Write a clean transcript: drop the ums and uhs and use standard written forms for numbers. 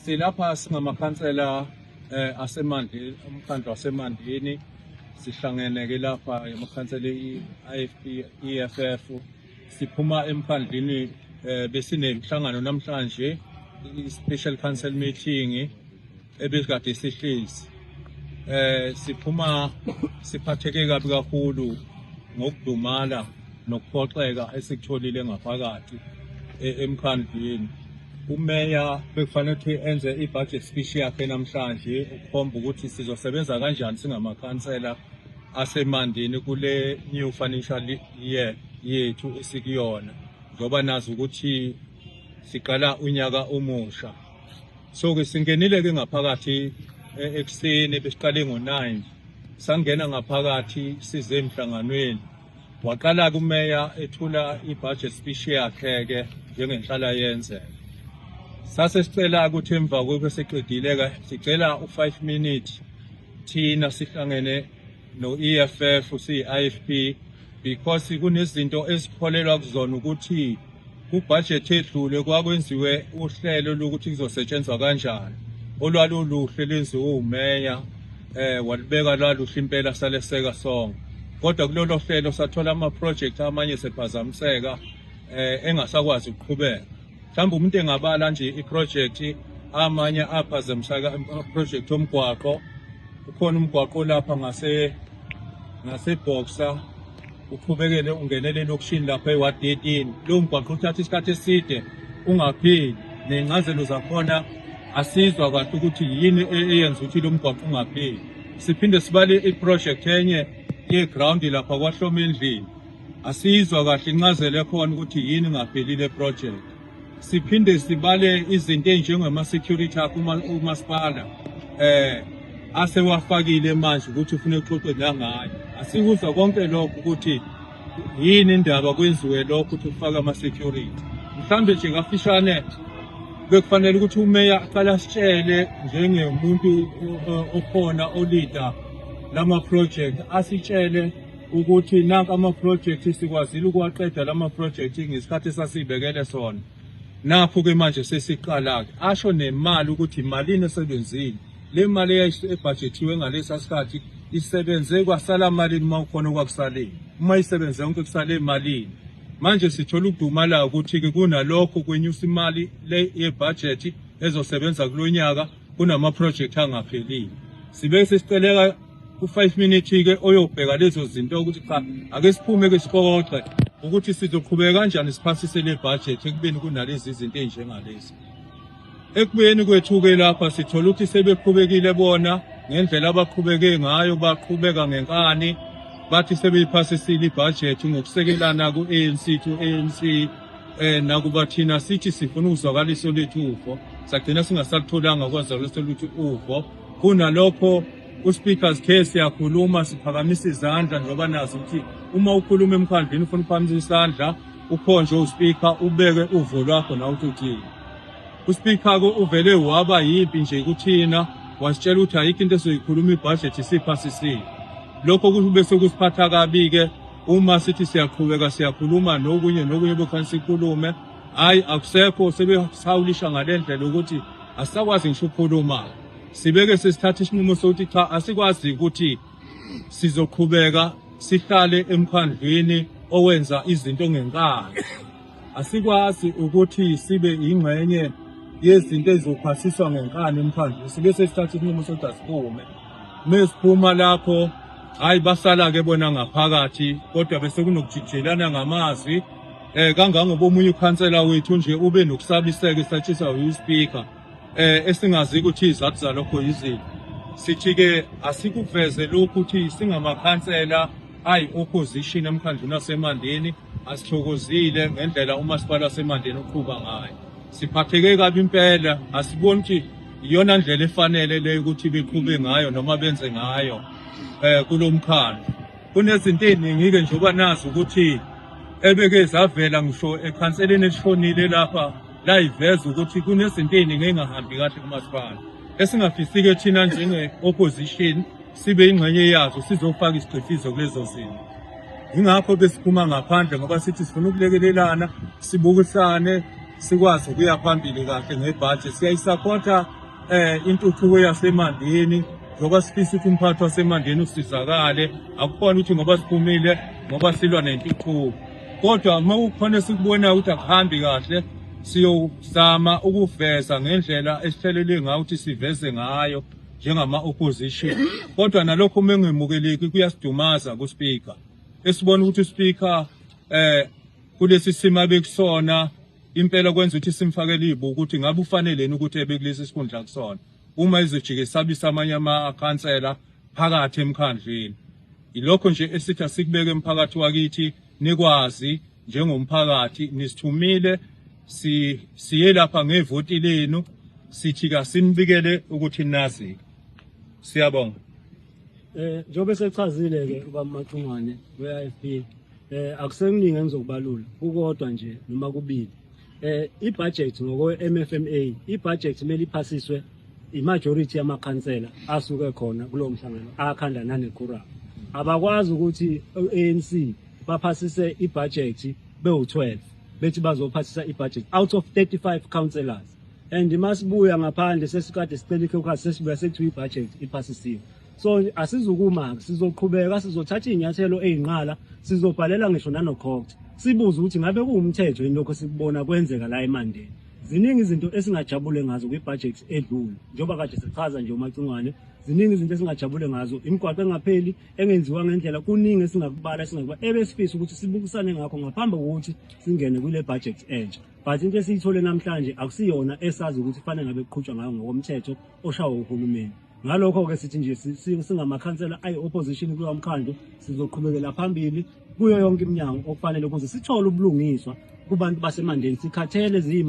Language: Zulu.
Silapha singamakhansela aseMandeni, umkhandlu waseMandeni. Sihlangene ke lapha amakhansela e-IFP, EFF. Siphuma emkhandlwini, besinemhlangano namhlanje, i-special council meeting ebekade sihlezi. Siphuma siphatheke kabi kakhulu ngokudumala nokuphoxeka esikutholile ngaphakathi emkhandlwini. Umeya bekufanele ukuthi enze i-budget speech yakhe namhlanje ukukhomba ukuthi sizosebenza kanjani singamakhansela aseMandeni kule new financial year yethu esikuyona, njengoba nazi ukuthi siqala unyaka omusha. So-ke singenile-ke ngaphakathi ekuseni, besiqale ngo-9, sangena ngaphakathi size emhlanganweni. Waqala-ke umeya ethula i-budget speech yakhe-ke njengenhlala yenzeka. Sase sicela ukuthi emva kokuba seqedile-ke, sicela u-5 minute thina sihlangene no-EFF siyi-IFP, because kunezinto esikholelwa kuzona ukuthi kubhajethi edlule kwakwenziwe uhlelo lokuthi kuzosetshenzwa kanjani, olwaluluhle lenziwe umeya, walubeka lwaluhle impela, saleseka sonke. Kodwa kulolo hlelo sathola ama-project amanye sephazamiseka, engasakwazi ukuqhubeka. Mhlawumbe umuntu engabala nje i-project amanye aphazamiseka, ama-project omgwaqo. Ukhona umgwaqo lapha ngase-Boxer, uqhubekele ungenele elokishini lapha e-ward 13. Lowo mgwaqo uthatha isikhathi eside ungapheli, ney'ncazelo zakhona asizwa kahle ukuthi yini eyenza ukuthi lo mgwaqo ungapheli. Siphinde sibale i-project enye ye-ground lapha kwaHloma endlini, asizwa kahle incazelo ekhona ukuthi yini ingapheli le project. Siphinde sibale izinto ey'njengama-security akho umasipala asewafakile manje ukuthi ufuna uxoxe nangayo. Asikuzwa konke lokho ukuthi yini indaba kwenziwe lokho ukuthi ufake ama-security. Mhlawumbe nje kafishane, bekufanele ukuthi umeya aqale asitshele njengomuntu okhona o-leader lama-project, asitshele ukuthi nanka ama-project sikwazile ukuwaqeda lama-project ngesikhathi esasibekele sona, nakho-ke manje sesiqala-ke, asho nemali ukuthi imalini esebenzile, le mali ebhajethiwe ngalesa sikhathi isebenze kwasala malini, uma ukhona okwakusalile, uma isebenze yonke kusale emalini. Manje sithola ukudumala ukuthi-ke kunalokho kwenyusa imali le yebhajethi ezosebenza kulo nyaka, kunama-project angaphelile. Sibe sesiceleka ku-5 minute-ke oyobheka lezo zinto ukuthi cha, ake siphume-ke sixoxe ukuthi sizoqhubeka kanjani siphasise le budget ekubeni kunalezi zinto ey'njengalezi. Ekubuyeni kwethu-ke lapha sithola ukuthi sebeqhubekile bona ngendlela abaqhubeke ngayo, baqhubeka ngenkani, bathi sebeyiphasisile ibhajethi ngokusekelana ku-ANC to ANC. Nakuba thina sithi sifuna ukuzwakalisa olethu uvo, sagcina singasalutholanga kwazalisa oluthu uvo. Kunalokho u-speaker sithe siyakhuluma siphakamisa izandla, njengoba nazi ukuthi uma ukhuluma emkhandlwini ufuna ukuphakamisa isandla, ukhonjwe u-speaker, ubeke uvo lwakho nawe uthi uthini. U-speaker-ke uvele waba yimpi nje kuthina, wasitshela ukuthi ayikho into esoyikhuluma, ibhajethi isiphasisile. Lokho bese kusiphatha kabi-ke uma sithi siyaqhubeka siyakhuluma nokunye nokunye bekufanele sikhulume. Hhayi, akusekho, sebesahawulisha ngale ndlela ukuthi asisakwazi ngisho ukukhuluma. Sibeke sesithatha isinqumo sokuthi cha, asikwazi ukuthi sizoqhubeka sihlale emkhandlwini owenza izinto ngenkani. Asikwazi ukuthi sibe ingxenye yezinto ezizophasiswa ngenkani emkhandlwini. Sibe sesithatha isinqumo sokuthi asiphume. Mesiphuma lapho, hayi, basala-ke bona ngaphakathi, kodwa bese kunokujikijelana ngamazwi, kangangoba omunye ukhansela wethu nje ube nokusabiseka esatshiswa uSpeaker, esingazi ukuthi izathu zalokho yiziphi. Sithi-ke asikuveze lokhu ukuthi singamakhansela ayi-opposition emkhandlwini waseMandeni asithokozile ngendlela umasipala waseMandeni uqhuba ngayo. Siphatheke kabi impela, asiboni ukuthi iyona ndlela efanele leyo ukuthi beqhube ngayo noma benze ngayo kulo mkhandlu. Kunezinto ey'ningi-ke njengoba nazi ukuthi ebeke zavela ngisho ekhanseleni elishonile lapha, layiveza ukuthi kunezinto ey'ningi ey'ngahambi kahle kumasipala, esingafisi-ke thina njenge-opposition sibe ingxenye yazo, sizofaka isigxivizo kulezo zinto. Yingakho besiphuma ngaphandle, ngoba sithi sifuna ukulekelelana, sibukisane, sikwazi ukuya phambili kahle ngebhajethi. Siyayisaphotha. intuthuko yaseMandeni, njengoba sifisa ukuthi umphakathi waseMandeni usizakale. Akukhona ukuthi ngoba siphumile ngoba silwa nentuthuko, kodwa uma kukhona esikubonayo ukuthi akuhambi kahle, siyozama ukuveza ngendlela esihlelelwe ngayo ukuthi siveze ngayo njengama-opposition. Kodwa nalokho uma engemukeleki kuyasidumaza ku-speaker, esibona ukuthi u-speaker kulesi simo abekusona impela kwenza ukuthi simfakele izibuko ukuthi ngabe ufaneleni ukuthi ebe kulesi sikhundla kusona, uma izojike isabisa amanye amakhansela phakathi emkhandlwini. Ilokho nje esithi asikubeke emphakathi wakithi, nikwazi njengomphakathi nisithumile, siye lapha ngevoti lenu, sithi kasinibikele ukuthi nazi. Siyabonga. Njengoba esechazile ke ubaba Macungwane we-IFP, akusekuningi engizokubalula, kukodwa nje noma kubili. I-budget ngokwe-MFMA, i-budget kumele iphasiswe i-majority yamakhansela asuke khona kulowo mhlangano akhanda nane-quorum. Abakwazi ukuthi ANC baphasise i-budget bewu-12, bethi bazophasisa i-budget out of 35 councillors, and masibuya ngaphandle sesikade sicela i-caucus, sesibuya sekuthiwa i-budget iphasisiwe. So asizukuma, sizoqhubeka, sizothatha iy'nyathelo ey'nqala, sizobhalela ngisho nano-COGTA, sibuze ukuthi ngabe kuwumthetho yini lokho esikubona kwenzeka la eMandeni. Ziningi izinto esingajabule ngazo kwi-budget edlule, njengoba kade sichaza nje uMacingwane, ziningi izinto esingajabule ngazo, imigwaqo engapheli engenziwa ngendlela, kuningi esingakubala ebesifisa ukuthi sibukisane ngakho ngaphambi kokuthi singene kule budget entsha. But into esiyithole namhlanje akusiyona esazi ukuthi kufanele ngabe kuqhutshwa ngayo ngokomthetho oshawa uhulumeni. Ngalokho-ke sithi nje singamakhansela ayi-opposition kulowa mkhandlu, sizoqhubekela phambili kuyo yonke iminyango okufanele ukuze sithole ubulungiswa kubantu baseMandeni. Sikhathele.